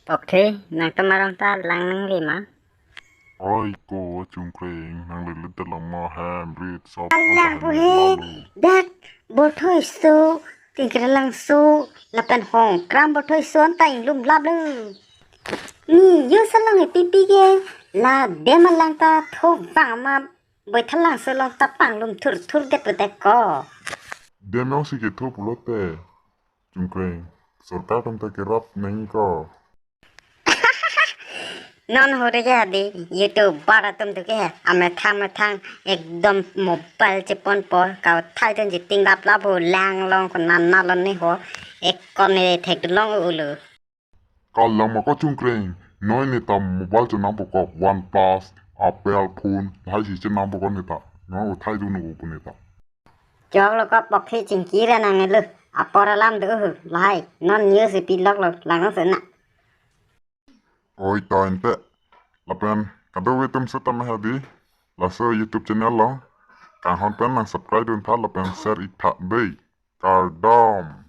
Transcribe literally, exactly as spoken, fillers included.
Pokthri, nangtum arong ta lang nangve ma? Oi ko Chungkreng, nang lele ta lang ma hem rit sop. Alang pu he, dak Bothoi so, Tingkrelangso, lapen Hongkram Bothoi so anta inglum lap lo. Ni yo salong e pipi ke, la dem alang ta tho vang ma, Boithalangso along ta panglum thurthur det pu te ko. Dem along si ketho pulote, Chungkreng, sorkar atum ta kerap nangji ko. Non hure ke adi, YouTuber atum tu ke, amethang methang, ekdom mobile cheponpo, kauthai dunji tinglap lap ho, lang long ko nana lone ho, ekon ne thek long ulo. Kalang ma ko Chungkreng, noi ne ta mobile chonam pokok OnePlus, Apple phone, lahai si chonam pokok ne ta, no uthai dun u pu ne ta. Chok lo ko Pokthri chingki ra nang lo, apor alam do hu, lahai, non news pi lok lo, lang se na. Oi ta ente, lapen kadokave atum seta ma hadi, laso YouTube channel lo, kanghon pen nang subscribe dun tha lapen share ik tha dei, kardom.